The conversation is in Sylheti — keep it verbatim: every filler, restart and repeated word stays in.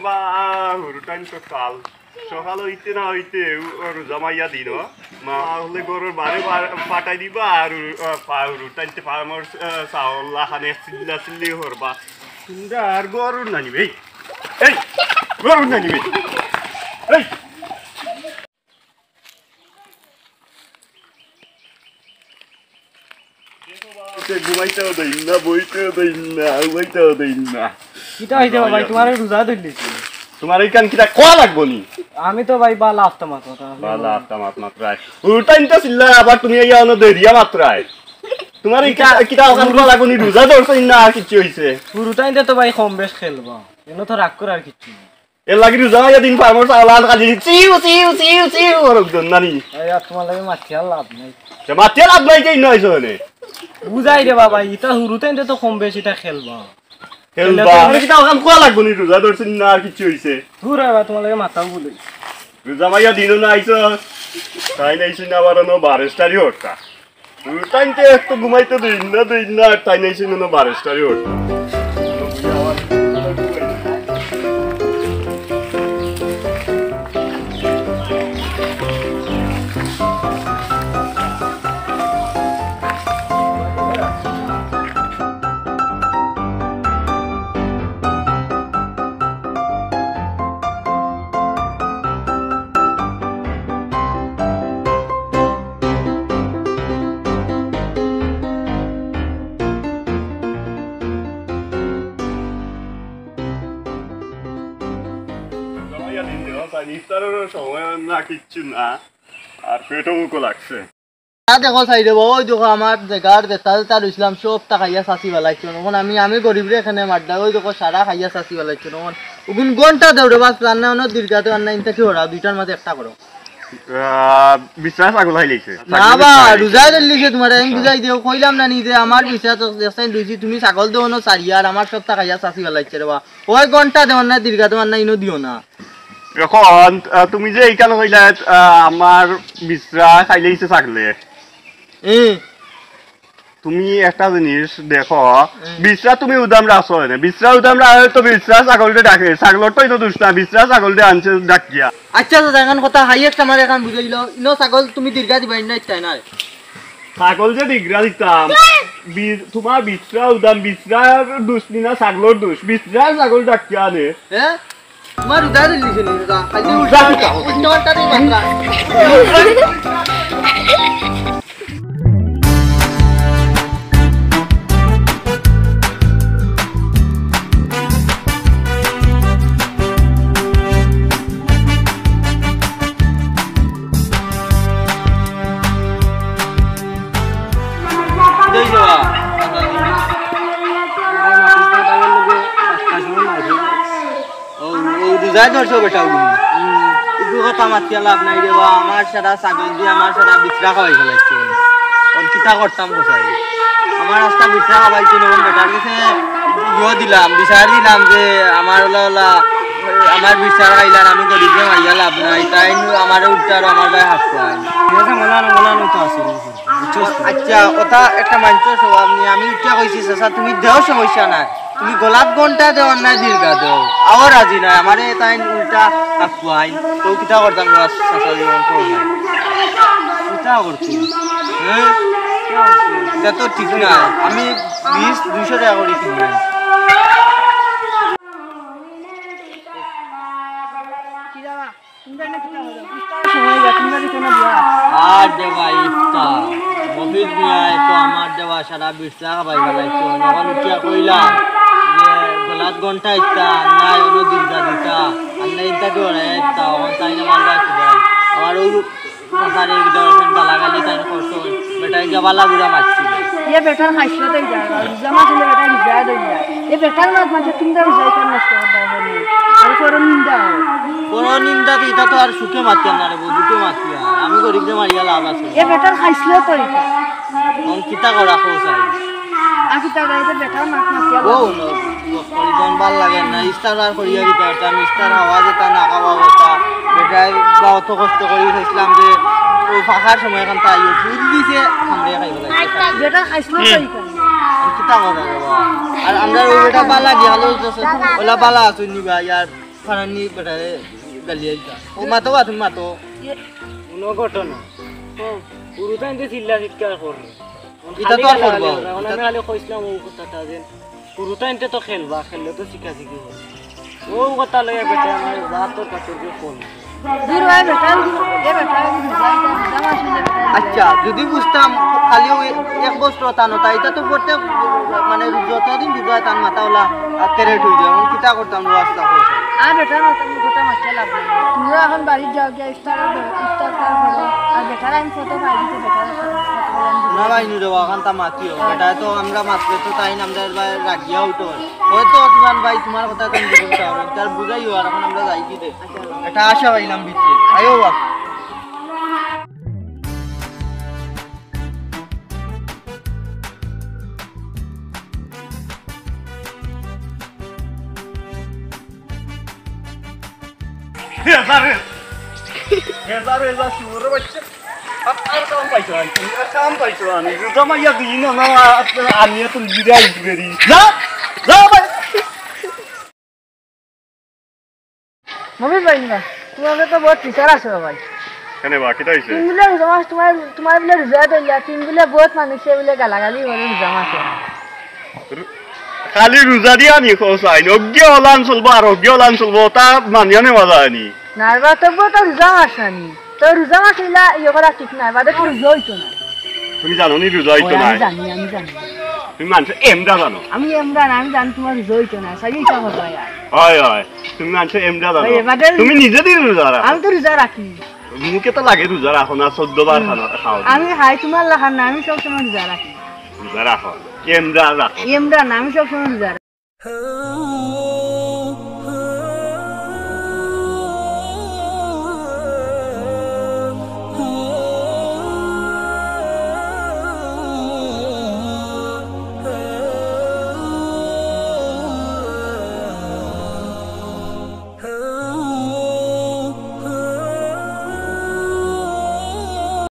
বা, হুরুতাইন তো কাল সকাল অইতে না অইতে উ-, ও রোজা মাইয়া দিন, ও। মা হলে গরুর বারে বার-, পাঠাই দিবা আর উ-, আ, পা-, হুরুতাইনতে ফার্মর, আ, চাউল লাখানে চিল্লা চিল্লি করবা। তোমরা আর গরুর নানি ভাই। এই, গরুর নানি ভাই। এই। ঘুমাইতেও দেইন না, বইতেও দেইন না, উবাইতেও দেইন না। কিতা অইছে বাবা, তুমারে রোজা ধরলিছি। তুমার ইখান কিতা কওয়া লাগবো নি? আমি তো ভাই বালা আফতা মাত মাত। বালা আফতা মাত মাতরায়। হুরুতাইন তো চিল্লায়, আবার তুমি আইয়া অনো দেরিয়া মাতরায়। তুমার ইখান কিতা অখান কওয়া লাগবো নি? রোজা ধরছইন না আর কিচ্ছু অইছে? হুরুতাইনতে তো ভাই কম বেশ খেলবা। এনো তো রাগ করার কিচ্ছু নাই। এর লাগি রোজা মাইয়া দিন ফার্মর চাউল আর খালি চিউ, চিউ, চিউ, চিউ করউক জন নানি। এই আর তুমার লগে মাতিয়া লাভ নাই। সে মাতিয়া লাভ নাই, কে ইনো আইছো এনে? বুঝাই দে বাবা, ইতা হুরুতাইনতে তো কম বেশ ইতা খেলবা। খেলবা। খেললে তো আমি কিতা অখান কওয়া লাগবো নি, রোজা ধরছইন না আর কিচ্ছু অইছে? দূর বাবা, তুমার লগে মাতাও ভুল অইছে। রোজা মাইয়া দিনও না আইছো, তাইন আইছইন আবার অনো বারেস্টারি হরতা। তাইনতে একটু ঘুমাইতে দেইন না, দেইন না, আর তাইন আইছইন অনো বারেস্টারি হরতা। ইফতারর সময় না, কিচ্ছু না, আর পেটও ভুকো লাগছে। তা দেখো সাইডে বা, ওই দেখো আমার জাগার যেতা যেতা রইছলাম, সবতা খাইয়া চাচি ফালাইছইন। অখন আমি, আমি গরিবরে এখানে মারডা, ওই দেখো সারা খাইয়া চাচি ফালাইছইন। অখন অগুন ঘন্টা দেও রে বাস, রান্না অনো দীর্ঘা দেও, রান্না ইনতা কি ওরা, দুইটার মাঝে একটা করো। আহ, বিচরা ছাগল খাইলাইছে। না বা, রোজা ধরলিছে তুমারে, আমি বুঝাই দেও, কইলাম না নি যে আমার বিচরা তো দেখছইন রইছি, তুমি ছাগল দেও অনো সারিয়া, আর আমার সবতা খাইয়া চাচি ফালাইছে রে বা। ওই ঘন্টা দেও না, দীর্ঘা দেও না, ইনো দিও না। অখন, আহ, তুমি যে ইখান কইলা, আহ, আমার বিচরা খাইলাইছে ছাগলে। এ। তুমি একটা জিনিস দেখো, এ। বিচরা তুমি উদাম রাখছো না, বিচরা উদাম রাখলে তো বিচরা ছাগলরে ডাকে, ছাগলর তো ইনো দোষ না, বিচরা ছাগলরে আনছে ডাকিয়া। আচ্ছা, আচ্ছা, এখান কথা হাই একটা আমার এখান বুঝাইল, ইনো ছাগল তুমি দীর্ঘা দিবা, ইনো ইচ্ছা না। ছাগল যে দীর্ঘা দিতাম, বি-, তুমার বিচরা উদাম, বিচরার দোষ নি না, ছাগলর দোষ, বিচরার ছাগল ডাকিয়া আনে। হ্যাঁ? তুমার উদা দিলি ছিল, উদা। খালি উদা উল্টা, দিতাম। উল্টা পাল্টা দিই মাত্রা। ও, ও, রোজায় ধরছো বেটা, ও। হুম। ইগু কথা মাতিয়া লাভ নাই রে বা, আমার সারা ছাগল দিয়া, আমার সারা বিচরা খাওয়াই ফালাইছে। অখন কিতা করতাম কোথায়? আমার আস্তা বিচরা খাওয়াইছে, অখন বেটার গেছে ইয়ো দিলাম, বিচার দিলাম যে আমার ওলা ওলা, আমার বিচরা খাইলার, আমি গরিবরে মারিয়া লাভ নাই, তাইন আমারে উল্টা আরো আমার বায় হাত পায়। ঠিক আছে, মনে হয়, মনে হয় তো আছে। আচ্ছা, ওটা একটা মানুষর স্বভাব নিয়া আমি উঠিয়া কইছি, "চাচা, তুমি দেও, সমস্যা নাই, তুমি গলাত ঘন্টা দেও আর নাই দীর্ঘা দেও, আও রাজি নাই, আমারে তাইন উল্টা আকুয়াইন, তো কিতা করতাম রে চাচা, জীবন করো না।" কিতা করছি? হ্যাঁ? এটা তো ঠিক না, আমি বিশ, দুইশো টাকা করি কিনি আনছি। আর দেবা ইফতার। মফিজ মিয়া, এ তো আমার দেবা সারা বিচরা খাওয়াই ফালাইছে। অখন উঠিয়া কইলাম যে গলাত ঘন্টা ইতা, আর নাই অনো দীর্ঘা দিতা, আর নাই ইতা ডরাই ইতা, অখন তাইন আমার বায়। আবার ও বেটারে এক ধরনের গালাগালি তাইন করছইন, বেটায় গিয়া বালা বুড়া মারছিল। এ বেটার খাইছলত অইতা, রোজা মাস অইলে বেটায় রোজা ধরিয়া। এ বেটার মাত মানছে, তুমি তো রোজা ইফতার নষ্ট করতায় পারো না। আর পরনিন্দা হয়। পরনিন্দা তো ইতা তো আর সুখে মাতিয়ার না রে বউ, দুখে মাতিয়ার। আমি গরিবরে মারিয়া লাভ আছে? এ বেটার খাইছলত অইতা। অখন কিতা করা কও চাই? আর কিতা করা, ইতা বেটার মাত মাতিয়া লাভ আছে? বউ, ও, ও, করি দন ভালা লাগে না, ইফতার আর করিয়া দিতা পারতাম, ইফতার খাওয়া যেতা না খাওয়া অবস্থা, বেটায় বা অত কষ্ট করি খাইছিলাম যে ও ফাঁকার সময় এখান তাই ও ফুল দিছে, আমরা খাই ফেলাই। বেটার খাইছলত অইতা। কিতা করা রে বাবা? আর আমরা ও বেটা বালা গিয়া হলো, ওলা বালা আছইন নি বা, ইয়ার ফারানি বেটারে গালি আইতা। ও মাতো বা, তুমি মাতো। কোনো ঘটনা। হুরুতাইন্তে চিল্লা চিৎকার কররে। ইটা তো আর করবো। অখন আমি খালি কইছলাম ও কথাটা যে হুরুতাইন্তে তো খেলবা, খেললে তো শিখাশিখি অয়। ও কথা লইয়া বেটা আমার জাতর কাছে ফোন। দূর ভাই বেটা, এ বেটা, আচ্ছা, যদি বুঝতাম খালি ওই এক বছর তানো, তাই ইটা তো প্রত্যেক মানে যতদিন দিবা তার মাথা ওলা আর তেরে ঠুই দেয়, এখন কিতা করতাম রে আস্তা করছে। আর বেটার মতো আমি কথা মারতে লাগবে। তুমিও এখন বাড়ি যাও, গিয়া ইফতার, ইফতার কর করো। আর বেটার আমি ফটো পাই দিতে, বেটার ফটো পাই দিতে। না ভাই, নি রে, এখন তা মাতিও। বেটা তো আমরা মাতলে তো তাই না, আমরা এবার রাগিয়া উঠো। হয়তো কিমান ভাই তোমার কথা তুমি বুঝতে পারো, তার বুঝাইও, আর এখন আমরা যাই কি দে। এটা আশা পাইলাম ভিতরে। আয়ো বাপ। হেজার, হেজার, হেজার, শুয়োরের বাচ্চা। আর, আর কাম পাইছো না, আর কাম পাইছো না। রোজা মাইয়া দিন না, না, আর, আর আমি তো লিডাই বেরি। যা, যা ভাই। মমিন ভাই না, তোমার তো বহুত ফিচার আছে ভাই। কেনে বা, কিতা অইছে? তিন দিলে রোজা মাস তোমার, তোমার বলে রোজা দিলা, তিন দিলে বহুত মানুষে বলে গালাগালি করে রোজা মাসে। খালি রোজা দিয়া নি কও চাইন, অজ্ঞে অলান চলবো আর অজ্ঞে অলান চলবো, তা মানিয়া নেওয়া যায় নি। না, এবার তবুও তো রোজা মাস না নি। তো রোজা মাস ইলা ইয়ে করা ঠিক না, বাদে তো রোজা অইতো না। তুমি জানো নি রোজা অইতো না? আমি জানি, আমি জানি। তুমি মানষে এমরা জানো? আমি এমরা না, আমি জানি তোমার রোজা অইতো না, সাইয়ে ইচ্ছা করবা আর। হয়, হয়, তুমি মানষে এমরা জানো। ওই, এবার তুমি নিজে দিন রোজা রাখো। আমি তো রোজা রাখি। মুখে তো লাগে রোজা রাখো না, চোদ্দ বার খানা খাও। আমি খাই তোমার লাখান না, আমি সবসময় রোজা রাখি। রোজা রাখো, এমরা রাখো। এমরা না, আমি সবসময় রোজা রাখি।